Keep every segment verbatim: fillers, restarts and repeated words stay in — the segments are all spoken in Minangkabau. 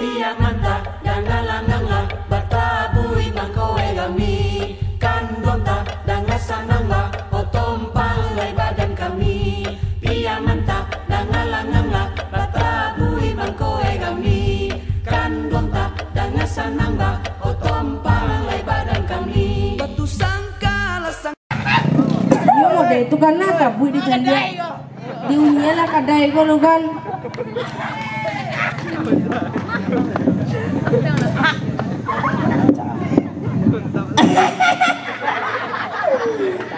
Piaman tak danga langanglah, batabuih mangko e kami. Kanduang tak danga sananglah, otompang lai badan kami. Piaman tak danga langanglah, batabuih mangko e kami. Kanduang tak danga sananglah, otompang lai badan kami. Batu sangkalah sang- Iyo, model itu kan nah, tabuih di caliak. Diunyian lah kadai ko tu kan.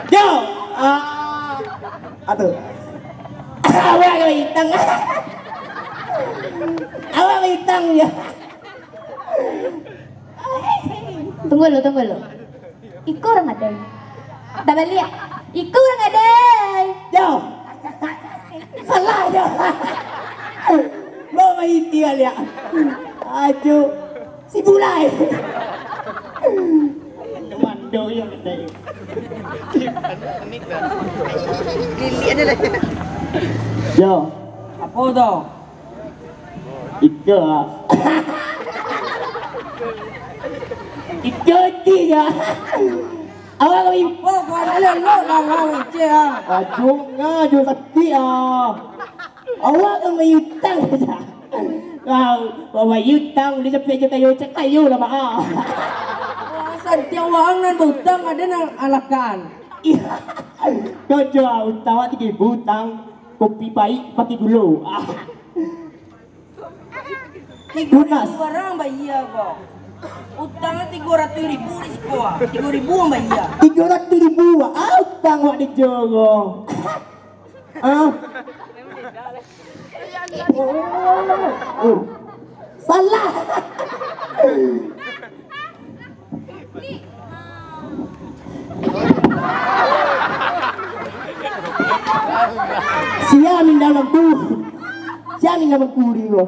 Yo, ah, atu. Awak ka bintang. Awak bintang ya. Tunggu lu, tunggu lu. Iko urang adai. Tabaliak. Iko urang adai. Yo. Salah yo. Lo maiti baliak. Ajo. Si bulai. Mando yo adai. Lilik aja lah. Yo. Apo tu? Ika. Ika ti ya. Awak kami. Apo kau nak lelok dalam cek ah? Aduh, ngah jo sakik ah. Awak kami utang saja. Kau, bawa utang, boleh sampai je kayu, cek kayu lah, Mak. Wah, santiang wang nan bautang, ada nan alakan. Iya. Kau jual utang, awak tiga ribu utang. Kopi paik pakai gulo. Ah. Tigo ribu barang bayia ko. Utang tigo ratus ribu di siko, ah. Tigo ribu ang bayia. Tigo ratus ribu, ah, utang wak di Joro. Ah. Oh. Oh. Salah. Sia minda lampu. Sia minda lampu di lo.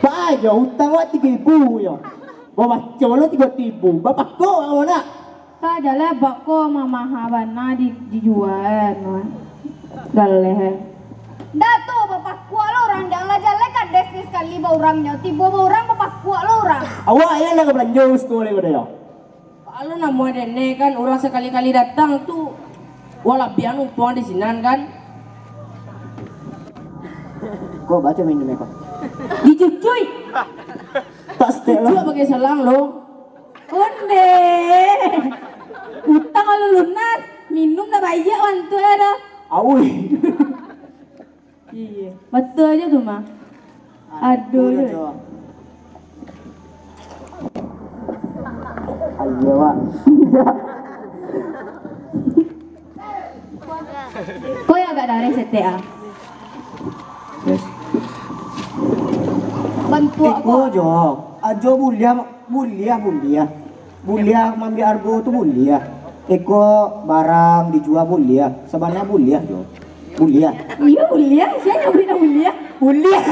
Ba ajo utang wak tigo ribu yo. Babaco lo tigo ribu. Bapako awak nak. Ka jaleh bako mamaha bana di, dijual, no. Galeh. Dah tu, bapakuak lo urang, janganlah jaleh kades ni sakali ba urangnyo. Tibo ba urang, bapakuak lo urang. Awak ayo lah ka balanjo siko lai ko dah yo. Kalau namo dene kan, urang sakali-kali datang tu, walabian umpuang di sinan kan. Kok baco minum ko? Dicucui. Tak setek lah. Dicucui pakai selang lo. Onde. Utang lalu lunas, minum dah baiak wan tu dah. Awih. Iya, betul aja tu mah. Aduh. Ayo, Wak. Kau yang agak darah setek ah. Yes. Bantuak iko ko. Jo, ajo buliah, buliah, buliah. Buliah mambiak argo tu buliah. Iko barang dijua buliah. Sabananyo buliah jo. Buliah. Iyo buliah. Sia nyabuik nyo buliah? Buliah.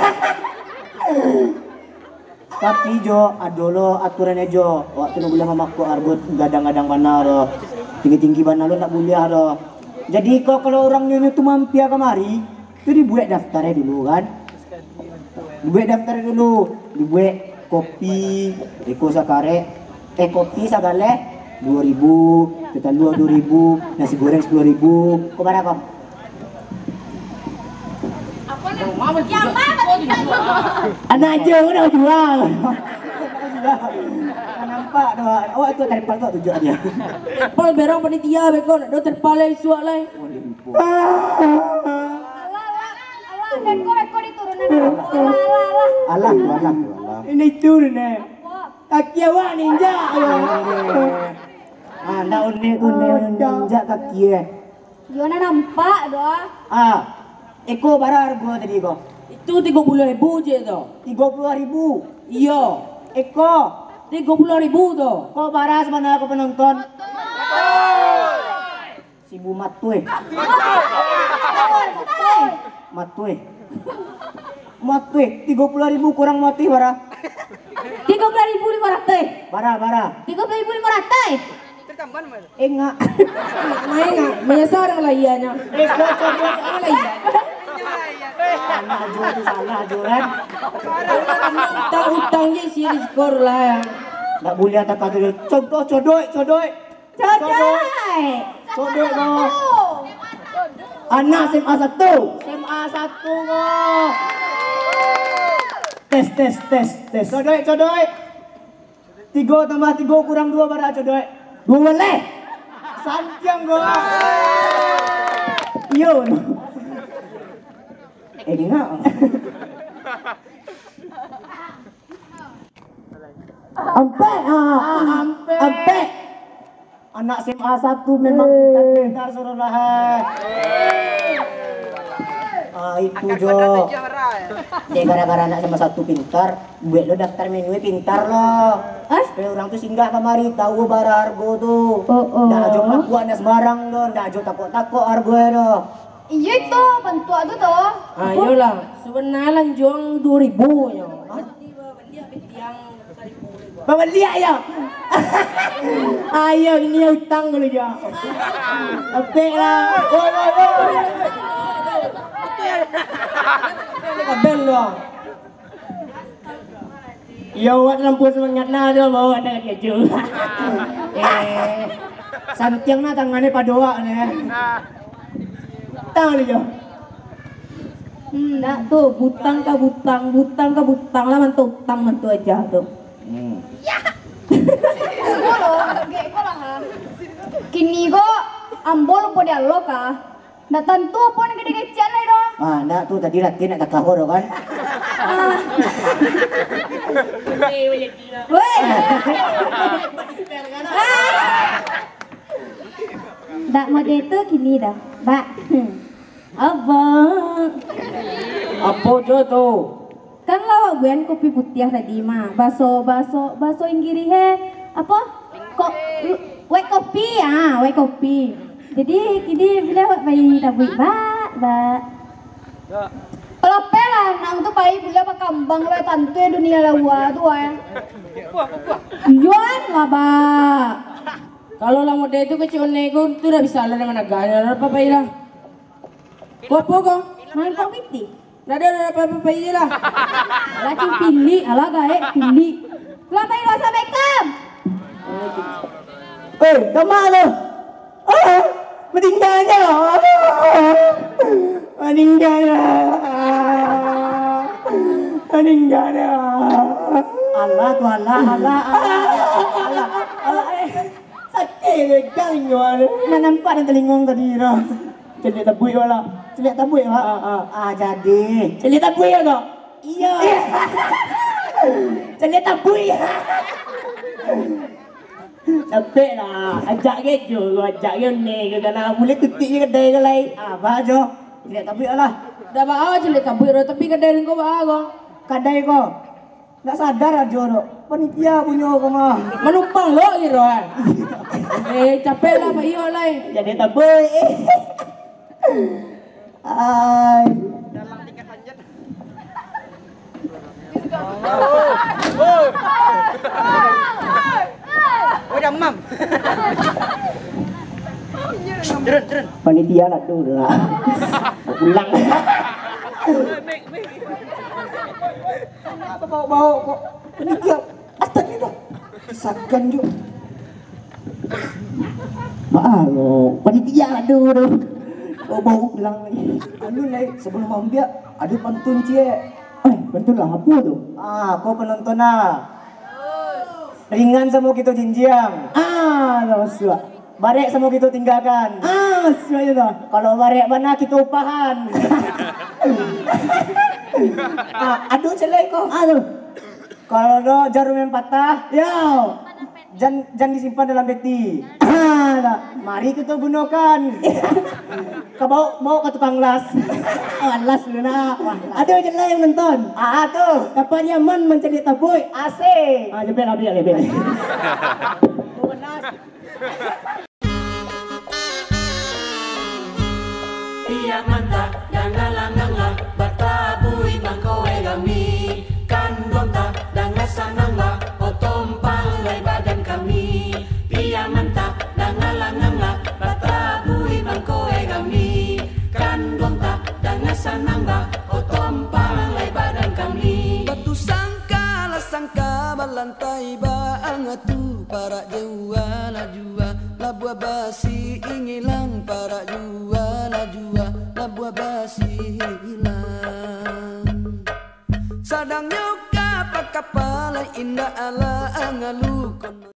Tapi jo, ado lo aturannyo jo. Awak tu ndak buliah mamako argo gadang-gadang bana do. Tinggi-tinggi bana lo ndak buliah do. Jadi iko kalau urang nyo tu mampia kamari, tu dibuek daftarnyo dulu kan. Dibuek daftar dulu, dibuek kopi, iko sakarek, eh, kopi sagaleh, duo ribu, teh talua duo ribu, nasi goreng sapuluah ribu, kok bara ko? Anak aja udah jual. Nampak tu, awak tu terpal tu tujuan dia. Terpal berang panitia beko, nak do terpal lai suak lai. Alah, alah, alah, beko, beko diturunan. Alah, alah, alah. Alah tu, alah tu, alah. Ini turun, eh. Kaki awak ni injak, ya. Ah, ndak unik tu, ni, ni injak kaki, eh. Yo, nak nampak doh. Ah, iko bara harga tadi ko? Itu tigo puluah ribu je tu. Tigo puluah ribu? Iyo. Iko? Tigo puluah ribu tu. Kok bara sebenarnya ko penonton? Si Bu Matui. Matui. Matui. Tigo puluah ribu kurang Matui bara? Tigo puluah ribu limo ratuih. Bara, bara. Tigo puluah ribu limo ratuih. Engak. Engak. Menyesal dengan lahiannya. Eh, kau coba. Dengan lahiannya. Salah jo tu, salah jo kan. Utang-utang je isi skor lah. Ndak buliah takah tu. Contoh, codoi, codoi. Codoi. Codoi ko. Anak S M A satu. S M A satu ko. Tes, tes, tes, tes. Codoi, codoi. Tigo tambah tigo kurang duo bara, codoi? Duo baleh. Santiang ko. Iyo. Eh, dengar. Ampek, ah. Ah, ampek. Ampek. Anak S M A satu memang pintar-pintar, suruh lah. Ah, itu jo. Dek gara-gara anak S M A satu pintar, buek lo daftar menu pintar lo. Ah? Supaya urang tu singgah kamari, tahu bara hargo tu. Oh, oh. Ndak jo makuak ndak sembarang tu, ndak jo takok-takok hargo tu. Iyo itu, bantuak tu tu. Ah, iyolah, sebenarnya lanjuang duo ribu nyo. Babaliak yo. Ayo, ini yo utang dulu yo. Apek lah. Woi, woi, woi. Kabel lo. Iyo, awak lampu semangat lah tu, bawa anak keju. Eh, santiang nah tangannya pado awak ni. Tang ni jo. Hmm, nak tu, butang ka butang, butang ka butang lah, mantu utang mantu aja tu. Hmm. Kini ko ambo lupo di Allah ka. Ndak tantu apo nan ka dikecekan lai doh. Ah, ndak tu tadi latihan nak takah ko doh kan. Ah. Weh. Ah. Ndak mode tu kini dah, Bak. Abang. Apo jo tu? Kan lah awak buek kopi putiah tadi mah. Baso, baso, baso Inggirih he. Apo? Ko-, white coffee, ah, white coffee. Jadi, kini buliah awak pai tabuik, Bak, Bak. Kalau pai lah, nang tu pai buliah bakambang, pai tantu ya dunia lawa tu, ai. Iyo lah, Bak. Kalau lah model tu kecil one ko, tu dah bisa lah, dah managahnya, dah apa-apa lah. Ko apo ko? Mangkok pitih. Ndak ado, ndak ado, pai, pai, pai je lah. Alah, cing pilik, alah, gaek, pilik. Lah, pai, assalamualaikum. Eh, kama lo? Ah, maninggalnyo. Maninggalnyo. Maninggalnyo. Alah, tu alah, alah, alah, alah, alah, eh. Sakik dek talingo tu. Nak nampak dah talingo tadi tu. Caliak tabuik awak lah. Caliak tabuik awak? Ah, ah. Ah, jadi. Caliak tabuik awak tu? Iyo. Caliak tabuik. Capek lah. Ajak ke jo, ajak ke ne ke kana. Mulai tutuik je kadai ko lai. Ah, ba jo. Caliak tabuik awak lah. Dah ba caliak tabuik tu, tapi kadai ko ba ko. Kadai ko. Ndak sadar ajo tu. Panitia punyo ko mah. Manumpang lo kiro, ah. Eh, capek lah, Pak Iyo, lai. Jadi tabuik. Ai. Oh, dah mam. Turun, turun. Panitia lah tu lah. Pulang. Apa bawa-bawa kok? Panitia. Atas ni dah. Sagan jo. Baa lo, panitia ado tu. Oh, bau bilang lagi. Anu, lai, sebelum maambiak, ado pantun ciek. Eh, pantun lah, apo tu? Ah, ko penonton ah. Ringan samo kito jinjiang. Ah, lah masuak. Barek samo kito tinggakan. Ah, masuak je tu. Kalau barek bana, kito upahan. Ah, ado ciek lai ko. Ah, tu. Kalau do jarum yang patah, yo, jan, jan disimpan dalam peti. Ah, tak. Mari kito gunokan. Ka baok, baok ka tukang las. Oh, las dulu nak. Wah, las. Ado je lah yang nonton. Ah, tu. Dapat nyaman mancaliak tabuik. Asik. Ah, jebel, jebel, jebel. Piak mantah, danga langang lah, batabuik mangko e kami. Kanduang tah, danga sanang lah, otompang lai badan kami. Piak mantah, danga langang lah, batabuik mangko e kami. Kanduang tah, danga sanang lah, otompang Lantai baang tu parak jua lah jua, labuah basi ingilang parak jua lah jua, labuah basi hilang. Sadangnyo kapal-kapal indak alah ngalukon.